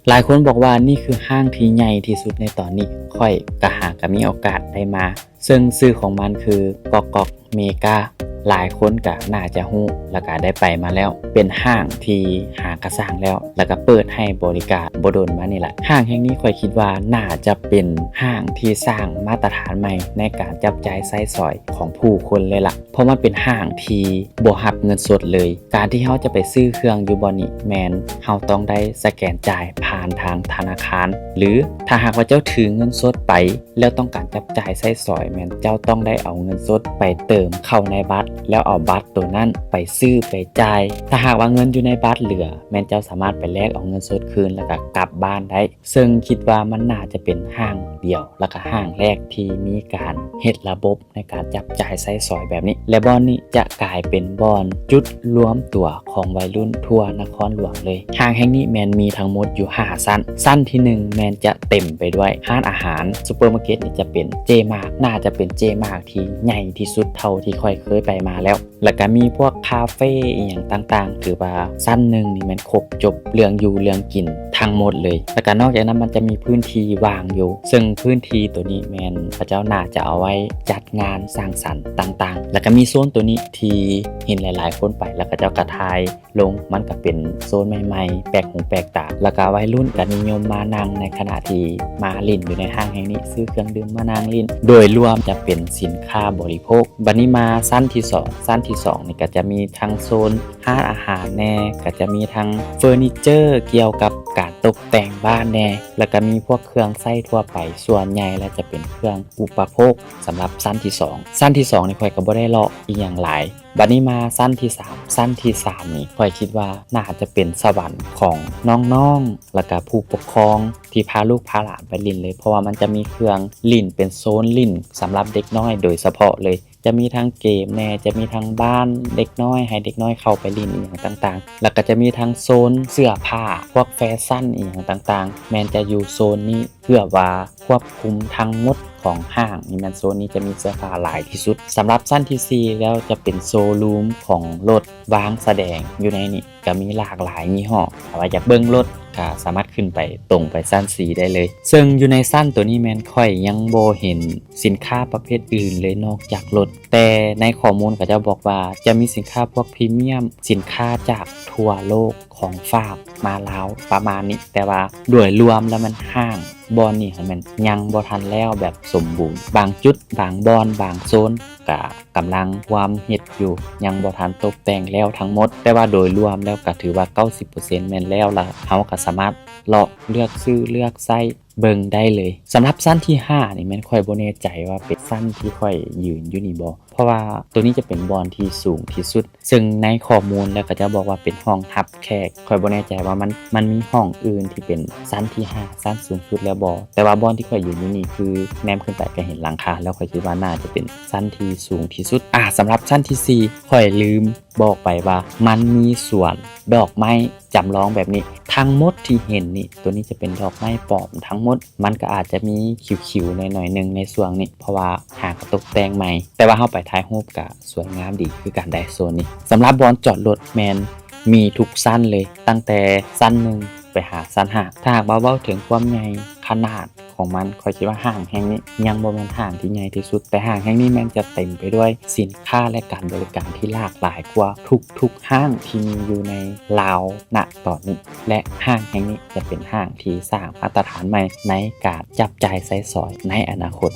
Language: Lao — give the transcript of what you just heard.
ຫຼາຍຄົນບອກວ່ານີ້ຄືຫ້າງທີ່ໃຫຍ່ທີ່ສຸດໃນຕອນນີ້, ຂ້ອຍກະຫາກະມີໂອກາດໄດ້ມາ. ເຊິ່ງຊື່ຂອງມັນຄືກອກກອກເມກາ, ຫຼາຍຄົນກະໜ້າຈະຮູ້ ແລະກະໄດ້ໄປມາແລ້ວ. ເປັນຫ້າງທີ່ຫາກະສ້າງແລ້ວ ແລະກະເປີດໃຫ້ບໍລິການບໍ່ດົນມານີ້ລະ. ຫ້າງແຫ່ງນີ້ຂ້ອຍຄິດວ່າໜ້າຈະເປັນຫ້າງທີ່ສ້າງມາດຕະຖານໃໝ່ໃນການຈັບຈ່າຍໃຊ້ສອຍຂອງຜູ້ຄົນເລີຍລະ, ເພາະມັນເປັນຫ້າງທີ່ບໍ່ຮັບເງິນສົດເລີຍ. ການທີ່ເຮົາຈະໄປຊື້ເຄື່ອງຢູ່ບ່ອນນີ້ ແມ່ນເຮົາຕ້ອງໄດ້ສະແກນຈ່າຍຜ່ານທາງທະນາຄານ ຫຼື ຖ້າຫາກວ່າເຈົ້າຖືເງິນສົດໄປ ແລ້ວຕ້ອງການຈັບຈ່າຍໃຊ້ສອຍ ແມ່ນເຈົ້າຕ້ອງໄດ້ເອົາເງິນສົດໄປເຕີມເຂົ້າໃນບັດ ແລ້ວເອົາບັດໂຕນັ້ນໄປຊື້ໄປຈ່າຍ. ຖ້າຫາກວ່າເງິນຢູ່ໃນບັດເຫຼືອ ແມ່ນເຈົ້າສາມາດໄປແລກເອົາເງິນສົດຄືນ ແລ້ວກໍກັບບ້ານໄດ້. ເຊິ່ງຄິດວ່າມັນໜ້າຈະເປັນຫ້າງດຽວ ແລ້ວກໍຫ້າງແລກທີ່ມີການເຮັດລະບົບໃນການຈັບຈ່າຍໃຊ້ສອຍແບບນີ້ ແລະ ບ່ອນນີ້ຈະກາຍເປັນບ່ອນຈຸດລວມຕົວຂອງໄວລຸ້ນທົ່ວນະຄອນຫຼວງເລີຍ. ຫ້າງແຫ່ງນີ້ແມ່ນມີທັງໝົດຢູ່ຫ້າຊັ້ນ. ຊັ້ນທີໜຶ່ງແມ່ນຈະເຕັມໄປດ້ວຍຮ້ານອາຫານ, ຊຸບເປີມາເກັດນີ້ຈະເປັນເຈມາກ, ໜ້າຈະເປັນເຈມາກທີ່ໃຫຍ່ທີ່ສຸດເທົ່າທີ່ຂ້ອຍເຄີຍໄປມາແລ້ວ. ແລ້ວກະມີພວກຄາເຟອີ່ຫຍັງຕ່າງໆ, ຖືວ່າຊັ້ນໜຶ່ງນີ້ແມ່ນຄົບຈົບເລື່ອງຢູ່ເລື່ອງກິນທັງໝົດເລີຍ. ແລ້ວກະນອກຈາກນັ້ນມັນຈະມີພື້ນທີ່ວ່າງຢູ່, ເຊິ່ງພື້ນທີ່ໂຕນີ້ແມ່ນເຂົາເຈົ້າໜ້າຈະເອົາໄວ້ຈັດງານສັງສັນຕ່າງໆ. ແລ້ວກະມີໂຊນໂຕນີ້ທີ່ເຫັນຫຼາຍໆຄົນໄປ ແລ້ວເຂົາເຈົ້າກະຖ່າຍລົງ, ມັນກະເປັນໂຊນໃໝ່ໆ ແປກຫູແປກຕາ. ແລ້ວກະໄວລຸ້ນກະນິຍົມມານັ່ງໃນຂະນະທີ່ມາຫຼິ້ນຢູ່ໃນຫ້າງແຫ່ງນີ້, ຊື້ເຄື່ອງດື່ມມານັ່ງຫຼິ້ນ. ໂດຍລວມຈະເປັນສິນຄ້າບໍລິໂພກ. ບັດນີ້ມາຊັ້ນທີສອງ, ຊັ້ນທີສອງນີ້ກໍຈະມີທັງໂຊນຮ້ານອາຫານແດ່, ກໍຈະມີທັງເຟີນີເຈີກ່ຽວກັບການຕົກແຕ່ງບ້ານແດ່, ແລ້ວກໍມີພວກເຄື່ອງໃຊ້ທົ່ວໄປ, ສ່ວນໃຫຍ່ແລ້ວຈະເປັນເຄື່ອງອຸປະໂພກສຳລັບຊັ້ນທີສອງ. ຊັ້ນທີສອງນີ້ຂ້ອຍກໍບໍ່ໄດ້ເລາະອີ່ຫຍັງຫຼາຍ. ບັດນີ້ມາຊັ້ນທີສາມ, ຊັ້ນທີສາມນີ້ຂ້ອຍຄິດວ່າໜ້າຈະເປັນສະຫວັນຂອງນ້ອງໆ ແລ້ວກໍຜູ້ປົກຄອງທີ່ພາລູກພາຫຼານໄປຫຼິ້ນເລີຍ, ເພາະວ່າມັນຈະມີເຄື່ອງຫຼິ້ນເປັນໂຊນຫຼິ້ນສຳລັບເດັກນ້ອຍໂດຍສະເພາະເລີຍ. ຈະມີທັງເກມແດ່, ຈະມີທັງບ້ານເດັກນ້ອຍ ໃຫ້ເດັກນ້ອຍເຂົ້າໄປຫຼິ້ນອີ່ຫຍັງຕ່າງໆ, ແລ້ວກໍຈະມີທັງໂຊນເສື້ອຜ້າ, ພວກແຟຊັນອີ່ຫຍັງຕ່າງໆ, ແມ່ນຈະຢູ່ໂຊນນີ້ເກືອບວ່າຄວບຄຸມທັງໝົດຂອງຫ້າງ. ນີ້ແມ່ນໂຊນນີ້ຈະມີເສື້ອຜ້າຫຼາຍທີ່ສຸດ. ສຳລັບຊັ້ນທີສີ່ແລ້ວຈະເປັນໂຊຣູມຂອງລົດວາງສະແດງ, ຢູ່ໃນນີ້ກໍມີຫຼາກຫຼາຍຍີ່ຫໍ້. ຖ້າວ່າຢາກເບິ່ງລົດ ກໍສາມາດຂຶ້ນໄປ ຕົງໄປຊັ້ນສີ່ໄດ້ເລີຍ. ເຊິ່ງຢູ່ໃນຊັ້ນໂຕນີ້ແມ່ນຂ້ອຍຍັງບໍ່ເຫັນສິນຄ້າປະເພດອື່ນເລີຍນອກຈາກລົດ, ແຕ່ໃນຂໍ້ມູນເຂົາເຈົ້າບອກວ່າຈະມີສິນຄ້າພວກພຣີມຽມ, ສິນຄ້າຈາກທົ່ວໂລກ, ຂອງຝາກມາລາວປະມານນີ້, ແຕ່ວ່າໂດຍລວມແລ້ວແມ່ນຫ້າງບ່ອນນີ້ຫັ້ນແມ່ນຍັງບໍ່ທັນແລ້ວແບບສົມບູນ. ບາງຈຸດ, ບາງບ່ອນ, ບາງໂຊນ ກະກຳລັງຮ່ວມເຮັດຢູ່, ຍັງບໍ່ທັນຕົກແຕ່ງແລ້ວທັງໝົດ, ແຕ່ວ່າໂດຍລວມແລ້ວກະຖືວ່າເກົ້າສິບເປີເຊັນແມ່ນແລ້ວລະ. ເຮົາກະສາມາດເລາະເລືອກຊື້ເລືອກໃຊ້ເບິ່ງໄດ້ເລີຍ. ສຳລັບຊັ້ນທີຫ້ານີ້ແມ່ນຂ້ອຍບໍ່ແນ່ໃຈວ່າເປັນຊັ້ນທີ່ຂ້ອຍຢືນຢູ່ນີ້ບໍ່, ເພາະວ່າໂຕນີ້ຈະເປັນບ່ອນທີ່ສູງທີ່ສຸດ, ເຊິ່ງໃນຂໍ້ມູນແລ້ວເຂົາເຈົ້າບອກວ່າເປັນຫ້ອງຮັບແຂກ. ຂ້ອຍບໍ່ແນ່ໃຈວ່າມັນ, ມັນມີຫ້ອງອື່ນທີ່ເປັນຊັ້ນທີຫ້າ ຊັ້ນສູງສຸດແລ້ວບໍ່, ແຕ່ວ່າບ່ອນທີ່ຂ້ອຍຢືນຢູ່ນີ້ຄືແນມຂຶ້ນໄປກໍເຫັນຫຼັງຄາແລ້ວ, ຂ້ອຍຄິດວ່າໜ້າຈະເປັນຊັ້ນທີ່ສູງທີ່ສຸດ. ອາ ສຳລັບຊັ້ນທີສີ່ ຂ້ອຍລືມບອກໄປວ່າມັນມີສວນດອກໄມ້ຈຳລອງແບບນີ້. ທັງໝົດທີ່ເຫັນນີ້, ໂຕນີ້ຈະເປັນດອກໄມ້ປອມທັງໝົດ. ມັນກໍອາດຈະມີຂິວໆແດ່ໜ້ອຍໜຶ່ງໃນຊ່ວງນີ້, ເພາະວ່າຫາກໍຕົກແຕ່ງໃໝ່, ແຕ່ວ່າເຮົາໄປຖ່າຍຮູບກໍ ສວຍງາມດີຄືກັນໄດ໋ໂຊນນີ້. ສຳລັບບ່ອນຈອດລົດແມ່ນມີທຸກຊັ້ນເລີຍ, ຕັ້ງແຕ່ຊັ້ນໜຶ່ງໄປຫາຊັ້ນຫ້າ. ຖ້າຫາກວ່າເວົ້າເຖິງຄວາມໃຫຍ່ຂະໜາດຂອງມັນ, ຂ້ອຍຄິດວ່າຫ້າງແຫ່ງນີ້ຍັງບໍ່ແມ່ນຫ້າງທີ່ໃຫຍ່ທີ່ສຸດ, ແຕ່ຫ້າງແຫ່ງນີ້ແມ່ນຈະເຕັມໄປດ້ວຍສິນຄ້າ ແລະ ການບໍລິການທີ່ຫຼາກຫຼາຍກວ່າທຸກໆຫ້າງທີ່ມີຢູ່ໃນລາວນະຕອນນີ້, ແລະ ຫ້າງແຫ່ງນີ້ຈະເປັນຫ້າງທີ່ສ້າງມາດຕະຖານໃໝ່ໃນການຈັບຈ່າຍໃຊ້ສອຍໃນອະນາຄົດ.